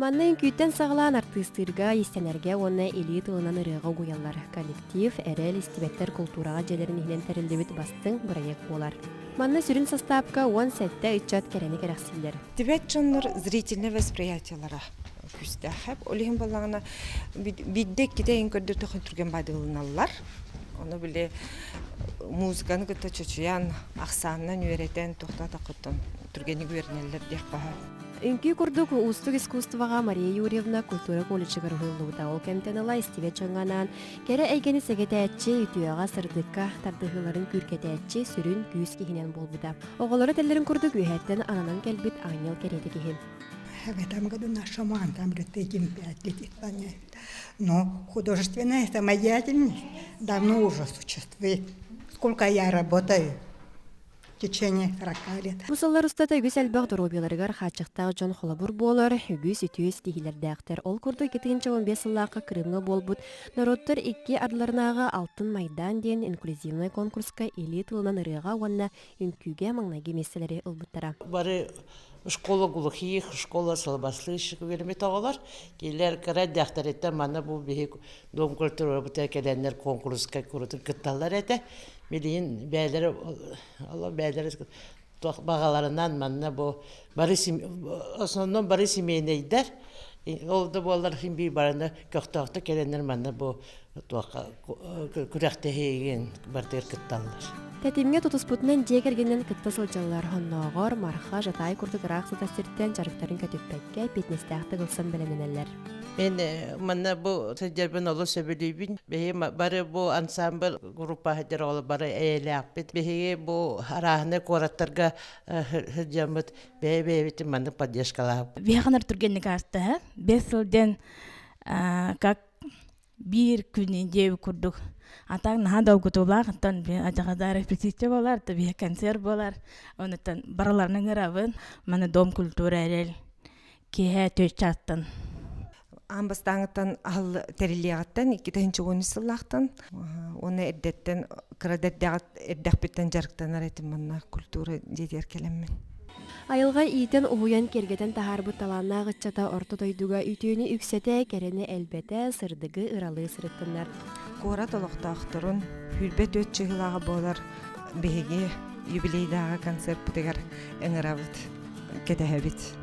Манна үҥкүүттэн саҕалаан артыыстыырга, иистэнэргэ уонна илии тылынан ырыаҕа угуйаллар. Коллектив, эрэл, истибэттэр култуураҕа дьиэлэрин иһинэн тэриллибит бастыҥ бырайыак буолар. Манна сүрүн састаапка 17 ыччат кэрэни кэрэхсииллэр. Тибет дьоннор зрительное восприятиелара күүстээх. Ол иһин буоллаҕына биирдэ иккитэ иһин көрдөртөххө түргэн баадылыналлар. Ону били музыканы кытта чочуйан, ахсаанынан үөрэтэн, тохтоотоххуттан түргэнник үөрэнэллэр диэх баһа. Үҥкүү курдук уустук искусствоҕа Мария Юрьевна культура колледжыгар уһуйуллубута. Ол кэмтэн ыла истибэт дьоҥҥо анаан кэрэ эйгэни сэгэтээччи, үтүөҕэ, сырдыкка тардыһыыларын күүркэтээччи, сүрүн күүс киһинэн буолбута. Оҕолоро этэллэрин курдук үөһэттэн ананан кэлбит аанньал кэриэтэ киһи. В этом году нашему ансамблю 35 лет исполняется. Но художественная самодеятельность давно уже существует. Сколько я работаю, в течение 40 лет. Бу сыллар устата үгүс элбэх доруобуйаларыгар хааччахтаах дьон холобур буолар, үгүс үтүө ситиһиилэрдээхтэр. Ол курдук 2015 сыллаахха Крымҥа буолбут норуоттар икки ардыларынааҕы Алтын Майдан диэн инклюзивнай конкурска илии тылынан ырыаҕа уонна үҥкүүгэ маҥнайгы миэстэлэри ылбыттара. Бары школа глухих, школа слабослышащих үөрэммит оҕолор. Кинилэр кыра эрдэхтэриттэн манна бу биһи Дом культурабытыгар кэлэннэр куонкуруска курутун кытталлар этэ. Билигин бэйэлэрэ олор бэйэлэрэ туох баҕаларынан манна бу бары основном бары семейнэйдэр ол да буоллар син биир барыны көхтөөхтүк кэлэннэр манна бу туохха күрэхтэһиигин барытыгар кытталлар. Тэтимҥэ тутуспутунан дьиэ кэргэнинэн кытта сылдьаллар. Оннооҕор Марха, Жатай курдук ыраах сытар сиртэн дьарыктарын көтүппэккэ, фитнестээхтик ылсан бэлэмнэнэллэр. Мен манна бу сылдьарбын олус сөбүлүүбүн. Биһиги бары бу ансамбль группа сылдьар оҕолор бары эйэлээхпит. Биһиги бу арааһынай куораттарга сылдьаммыт бэйэ-бэйэбитин маннык поддержкалаабыт. Биһиэхэ түргэнник ааста. Бес сыл диэн как биир күн диэби курдук. А так наһаа долгутуулаах, оттон адьаҕадар репетиция буолар, биһи концерт буолар. Онуттан барыларын ыҥырабын. Маны дом культура эрэл киэһэ түөрт чаастан. Аан бастааҥыттан аһыл тэриллиэҕиттэн 2010 сыллаахтан уонна эрдэттэн кыра да эрдэхпиттэн дьарыктанар этим манна культура дьиэтигэр кэлэммин. Айылҕа иитэн уһуйан киэргэтэн таһаарбыт талааннаах ыччата орто дойдуга үтүөнү үксэтэ, кэрэни элбэтэ, сырдыгы ыралыы сырыттыннар. Куорат олохтоохторун 24 чыһылааҕа буолар биһиги юбилейдааҕы концерппытыгар ыҥырабыт, кэтэһэбит.